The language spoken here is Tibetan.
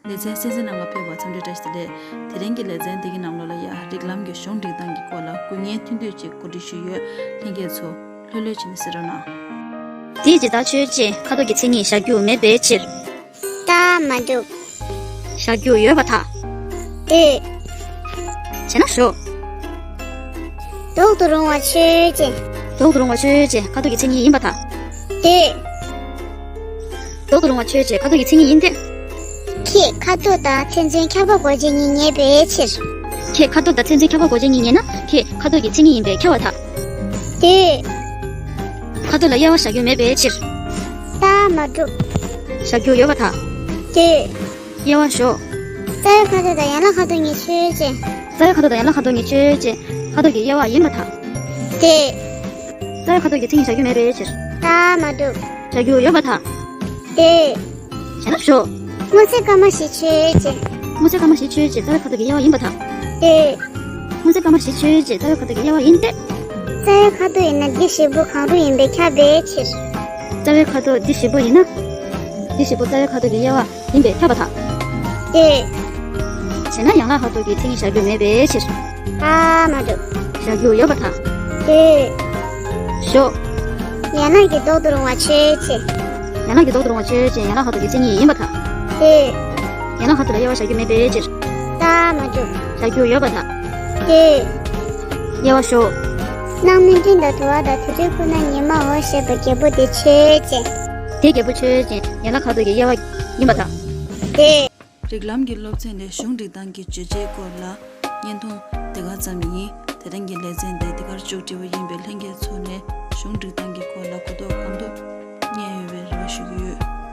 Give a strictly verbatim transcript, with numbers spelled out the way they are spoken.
ལེ་ཚན་གསན་གཟིགས་གནང་ག་ཕེབས་པར་འཚམས་འདྲི་བཀྲ་ཤིས་བདེ་ལེགས། དེ་རིང་གི་ལེ་ཚན་འདི་གི་ནང་ལོགས་ལ་ཡ་རིགས་ལམ་གྱི་གཞུང་སྒྲིག་སྟངས་ཀྱི་སྐོར་ལ་དགོས་ངེས་ཐུང་ཐུང་ཅིག་གོ་སྒྲིག་ཞུས་ཡོད། ལྷན་རྒྱས་ཚོ་ལྷོད་ལྷོད་བྱས་ནས་གཟིགས་རོགས་གནང་། དེའི་ཇི་ལྟར་ཆོས་ཅན། ཁ་དོག་གི་མཚན་ཉིད་བཞག་རྒྱུ་མེད་པའི་ཕྱིར། རྟགས་མ་གྲུབ། བཞག་རྒྱུ་ཡོད་པར་ཐལ། ལྟོས། བྱས་ན་ཞོག་ལྡོག་ཏུ་རུང་བ་ཆོས་ཅན། ལྡོག་ཏུ་རུང་བ་ཆོས་ཅན། ཁ་དོག་གི་མཚན་ཉིད་ཡིན་པར་ཐལ། ལྟོས། ལྡོག་ཏུ་རུང་བ་ཆོས་ཅན། ཁ་དོག་གི་མཚན་ཉིད་ཡིན་ཏེ། ཁྱེད་ཁ་དོག་དང་མཚན་མཚོན་ཁྱབ་པ་འགོག་བྱེད་ཉིད་ངེས་པའི་ཕྱིར། ཁྱེད་ཁ་དོག་དང་མཚན་མཚོན་ཁྱབ་པ་འགོག་བྱེད་ཉིད་ངེས་ན། ཁྱེད་ཁ་དོག་གི་མཚན་ཉིད་ཡིན་པས་ཁྱབ་པར་ཐལ། ལྟོས། ཁ་དོག་ལ་དབྱེ་བ་བཞག་རྒྱུ་མེད་པའི་ཕྱིར། རྟགས་མ་གྲུབ། བཞག་རྒྱུ་ཡོད་པར་ཐལ། ལྟོས། དབྱེ་བ་ཞོག་རྩ་བའི་ཁ་དོག་དང་ཡན་ལག་ཁ་དོག་ཉིད་ཆོས་ཅན། རྩ་བའི་ཁ་དོག་དང་ཡན་ལག་ཁ་དོག་ཉིད་ཆོས་ཅན། ཁ་དོག་གི་དབྱེ་བ་ཡིན་པར་ཐལ། ལྟོས། རྩ་བའི་ཁ་དོག་གི་མཚན་ཉིད་བཞག་རྒྱུ་མེད་པའི་ཕྱིར། རྟགས་མ་གྲུབ། བཞག་རྒྱུ་ཡོད་པར་ཐལ། ལྟོས། བྱས་ན་ཞོག་སྔོ་སེར་དཀར་དམར་བཞི་ཆོས་ཅན། སྔོ་སེར་དཀར་དམར་བཞི་ཆོས་ཅན། རྩ་བའི་ཁ་དོག་གི་དབྱེ་བ་ཡིན་པར་ཐལ། ལྟོས། སྔོ་སེར་དཀར་དམར་བཞི་ཆོས་ཅན། རྩ་བའི་ཁ་དོག་གི་དབྱེ་བ་ཡིན་ཏེ། རྩ་བའི་ཁ་དོག་ཡིན་ན་འདི་བཞི་པོ་གང་རུང་ཡིན་པས་ཁྱབ་པའི་ཕྱིར། རྩ་བའི་ཁ་དོག་འདི་བཞི་པོ་ཡིན་ན། འདི་བཞི་པོ་རྩ་བའི་ཁ་དོག་གི་དབྱེ་བ་ཡིན་པས་ཁྱབ་པར་ཐལ། ལྟོས། བྱས་ན་ཡན་ལག་ཁ་དོག་གི་མཚན་ཉིད་བཞག་རྒྱུ་མེད་པའི་ཕྱིར། རྟགས་མ་གྲུབ། བཞག་རྒྱུ་ཡོད་པར་ཐལ། ལྟོས། ཞོག་ཡན་ལག་གི་ལྡོག་ཏུ་རུང་བ་ཆོས་ཅན། ཡན་ལག་གི་ལྡོག་ཏུ་རུང་བ་ཆོས་ཅན། ཡན་ལག་ཁ་དོག་གི་མཚན་ཉིད་ཡིན་པར་ཐལ། ལྟོས། ཡན་ལག་ཁ་དོག་ལ་དབྱེ་བ་བཞག་རྒྱུ་མེད་པའི་ཕྱིར། རྟགས་མ་གྲུབ། བཞག་རྒྱུ་ཡོད་པར་ཐལ། ལྟོས། དབྱེ་བ་ཞོག་སྣང་མུན་སྤྲིན་དང་དུ་བ་དང་དུ་དྲི་ཁུ་ནག་ཉི་མའོ་ཞེས་པ་བརྒྱད་པོ་དེ་ཆོས་ཅན། དེ་བརྒྱད་པོ་ཆོས་ཅན། ཡན་ལག་ཁ་དོག་གི་དབྱེ་བ་ཡིན་པར་ཐལ། ལྟོས། རིགས་ལམ་གྱི་སློབ་ཚན་ལས་གཞུང་སྒྲིག་སྟངས་ཀྱི་བརྗོད་བྱའི་སྐོར་ལ་བརྙན་ཐུང་དེ་ག་ཙམ་ཡིན། དེ་རིང་གི་ལེ་ཚན་དེ་འདི་གར་མཇུག་སྒྲིལ་བ་ཡིན་པས། ལྷན་རྒྱས་ཚོ་ནས་གཞུང་སྒྲིག་སྟངས་ཀྱི་སྐོར་ལ་གོ་རྟོགས་གང་ཐུབ་རྙེད་ཡོང་བའི་རེ་བ་ཞུ་གི་ཡོད།